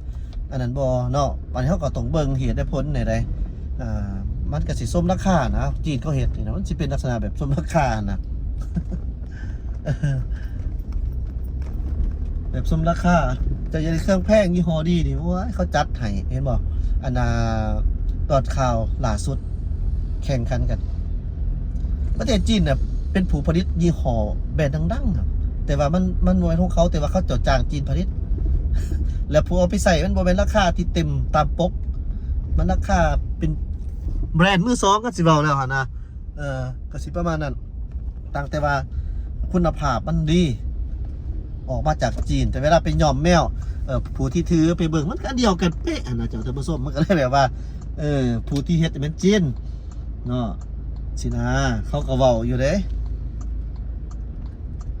ອັນນັ້ນບໍ່ເນາະ. ອັນນີ້ເຮົາກໍຕ້ອງເບິ່ງເຫດແລະຜົນແດ່ໃດ໋. ອ່າ ມັນກໍຊິສົມລາຄານະ ຈີນເຂົາເຮັດນີ້ນະ ມັນຊິເປັນລັກສະນະແບບສົມລາຄານະ ແບບສົມລາຄາ. ເຈົ້າຢາກໄດ້ເຄື່ອງແພງຍີ່ຫໍ້ດີນີ້ ໂອ້ຍ ເຂົາຈັດໃຫ້ ເຫັນບໍ່? ອັນນ່າ ຕອນຂ່າວລ່າສຸດ ແຂ່ງຂັນກັນ ປະເທດຈີນນະເປັນຜູ້ຜະລິດຍີ່ຫໍ້ແບຣນດັງໆ ແຕ່ວ່າມັນ ມັນບໍ່ແມ່ນຂອງເຂົາ ແຕ່ວ່າເຂົາເຈົ້າຈ້າງຈີນຜະລິດ ແລ້ວຜູ້ເອົາໄປໃຊ້ມັນບໍ່ແມ່ນລາຄາທີ່ເຕັມຕາມປົກ ມັນລາຄາເປັນແບຣນມືສອງ ກໍຊິເວົ້າແລ້ວຫັ້ນນະ. ເອີ ກໍຊິປະມານນັ້ນ ຕ່າງແຕ່ວ່າຄຸນນະພາບມັນດີ ອອກມາຈາກຈີນ ແຕ່ເວລາໄປຍ້ອມແມວ ເອີ ຜູ້ທີ່ຖືໄປເບິ່ງ ມັນກໍອັນດຽວກັນເປະຫັ້ນນະເຈົ້າທ່ານຜູ້ຊົມ. ມັນກໍເລີຍແບບວ່າ ເອີ ຜູ້ທີ່ເຮັດແມ່ນຈີນເນາະ ຊີ້ນະ ເຂົາກໍເວົ້າຢູ່ເດ້.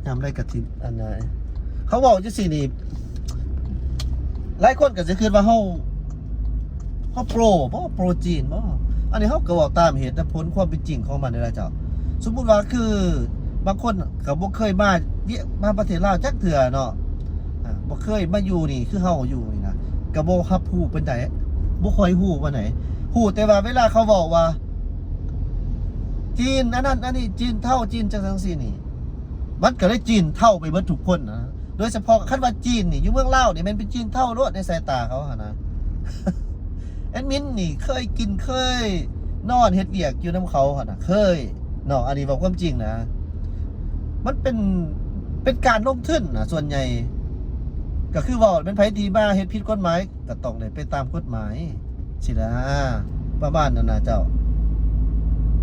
ຍາມໃດກໍຊິອັນໃດ ເຮົາເວົ້າຈັ່ງຊີ້ນີ້ ຫຼາຍຄົນກໍຊິຄິດວ່າເຮົາ ເຮົາໂປຣບໍ່ ໂປຣຈີນບໍ່? ອັນນີ້ເຮົາກໍເວົ້າຕາມເຫດແລະຜົນຄວາມເປັນຈິງຂອງມັນນີ້ລະເຈົ້າ. ສົມມຸດວ່າຄືບາງຄົນກໍບໍ່ເຄີຍມາວຽກ ມາປະເທດລາວຈັກເທື່ອເນາະ ອ່າ ບໍ່ເຄີຍມາຢູ່ນີ້ ຄືເຮົາຢູ່ນີ້ນະ ກໍບໍ່ຮັບຮູ້ປານໃດ ບໍ່ຄ່ອຍຮູ້ປານໃດ. ຮູ້ແຕ່ວ່າເວລາເຂົາເວົ້າວ່າ ຈີນອັນນັ້ນອັນນີ້ ຈີນເທົາ ຈີນຈັ່ງຊັ້ນຈັ່ງຊີ້ນີ້ ມັນກໍເລີຍຈີນເທົາໄປເບິດທຸກຄົນນະ. ໂດຍສະເພາະຄັນວ່າຈີນນີ້ ຢູ່ເມືອງລາວນີ້ແມ່ນເປັນຈີນເທົາໂລດໃນສາຍຕາເຂົາຫັ້ນນະ. ແອດມິນນີ້ເຄີຍກິນເຄີຍນອນເຮັດວຽກຢູ່ນຳເຂົາຫັ້ນນະ ເຄີຍເນາະ ອັນນີ້ເວົ້າຄວາມຈິງນະ. ມັນເປັນ ເປັນການລົງທຶນນະ ສ່ວນໃຫຍ່ກໍຄືເວົ້າ ແມ່ນໃຜທີ່ມາເຮັດຜິດກົດໝາຍ ກໍຕ້ອງໄດ້ໄປຕາມກົດໝາຍຊີ້ນະ ປະມານນັ້ນນະເຈົ້າ.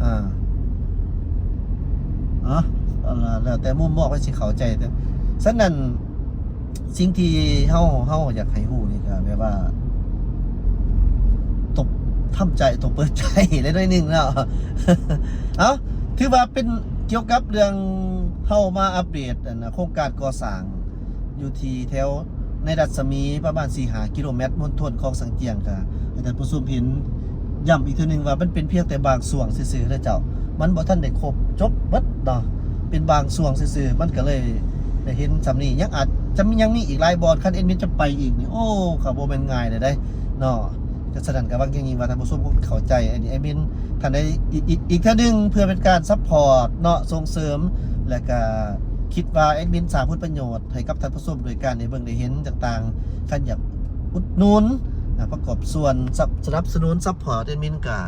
ອ່າ ເນາະ ເອົາລະ ແລ້ວແຕ່ມຸມມອງ ໃຜຊິເຂົ້າໃຈ. ແຕ່ ສະນັ້ນ ສິ່ງທີ່ເຮົາ ເຮົາຢາກໃຫ້ຮູ້ນີ້ກໍແບບວ່າ ຕ້ອງທຳໃຈ ຕ້ອງເປີດໃຈໄດ້ໜ້ອຍໜຶ່ງເນາະ. ເອົ້າ ຖືວ່າເປັນກ່ຽວກັບເລື່ອງເຮົາມາອັບເດດອັນນະ ໂຄງການກໍ່ສ້າງຢູ່ທີ່ແຖວໃນລັດສະໝີປະມານສີ່ຫ້າກິໂລແມັດ ມນທນຂອງສັງຈຽງ ກໍໃຫ້ທ່ານຜູ້ຊົມເຫັນ ຢ້ຳອີກເທື່ອໜຶ່ງວ່າມັນເປັນພຽງແຕ່ບາງຊ່ວງຊື່ໆເດີເຈົ້າ, ມັນບໍ່ທັນໄດ້ຄົບຈົບເບິດເນາະ, ເປັນບາງຊ່ວງຊື່ໆ ມັນກໍເລີຍໄດ້ເຫັນສ່ຳນີ້ ຍັງອາດຈະມີ ຍັງມີອີກຫຼາຍບ່ອນ, ຄັນແອດມິນຈະໄປອີກນີ້ ໂອ້ ກໍບໍ່ແມ່ນງ່າຍເລີຍເດ້ເນາະ. ກໍສະນັ້ນກໍຫວັງຢ່າງຍິ່ງວ່າທ່ານຜູ້ຊົມຄົງເຂົ້າໃຈ ອັນນີ້ແອດມິນທ່ານໃດ ອີກ ອີກ ອີກເທື່ອໜຶ່ງ ເພື່ອເປັນການຊັບພອດເນາະ ສົ່ງເສີມ ແລະກະຄິດວ່າແອດມິນສ້າງຜົນປະໂຫຍດໃຫ້ກັບທ່ານຜູ້ຊົມ ໂດຍການໄດ້ເບິ່ງໄດ້ເຫັນຕ່າງໆ. ຄັນຢາກອຸດໜູນ ອາ ປະກອບສ່ວນ ສະ ສະໜັບສະໜູນຊັບພອດແອດມິນ ກະ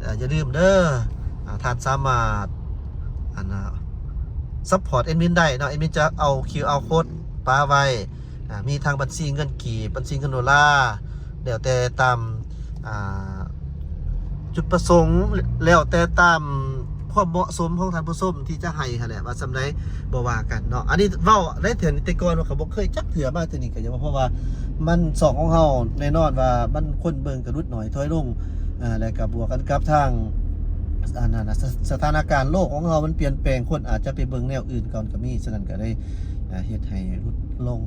ອາ ຢ່າລືມເດີ ອາ ທ່ານສາມາດ ອັນນະ ຊັບພອດແອດມິນໄດ້ເນາະ, ແອດມິນຈະເອົາ ຄິວອາ ໂຄດປະໄວ້ ອາ ມີທັງບັນຊີເງິນກີບ ບັນຊີເງິນໂດລາ ແລ້ວແຕ່ຕາມ ອາ ຈຸດປະສົງ ແລ້ວແຕ່ຕາມຄວາມເໝາະສົມຂອງທ່ານຜູ້ຊົມທີ່ຈະໃຫ້ຫັ້ນແຫຼະ ວ່າສ່ຳໃດບໍ່ວ່າກັນເນາະ. ອັນນີ້ເວົ້າໃນເທື່ອນີ້ ແຕ່ກ່ອນວ່າກໍບໍ່ເຄີຍຈັກເທື່ອ ມາເທື່ອນີ້ກໍຢາກເວົ້າ ເພາະວ່າມັນຊ່ອງຂອງເຮົາ ແນ່ນອນວ່າມັນຄົນເບິ່ງກໍຫຼຸດໜ້ອຍຖອຍລົງ ອາ ແລະກໍບວກກັນກັບທາງ ອັນນັ້ນນະ ສະ ສະຖານະການໂລກຂອງເຮົາມັນປ່ຽນແປງ ຄົນອາດຈະໄປເບິ່ງແນວອື່ນກ່ອນກໍມີ, ສະນັ້ນກໍເລີຍ ອາ ເຮັດໃຫ້ຫຼຸດລົງ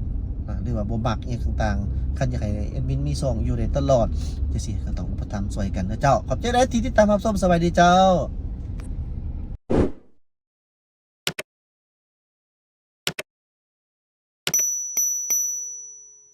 ອາ ຫຼືວ່າບໍ່ມັກອີ່ຫຍັງຕ່າງໆ. ຄັນຢາກໃຫ້ແອດມິນມີຊ່ອງຢູ່ໄດ້ຕະຫຼອດຈັ່ງຊີ້ ກໍຕ້ອງອຸປະຖຳຊ່ວຍກັນເດີເຈົ້າ. ຂອບໃຈຫຼາຍທີ່ຕິດຕາມຮັບຊົມ. ສະບາຍດີເຈົ້າ.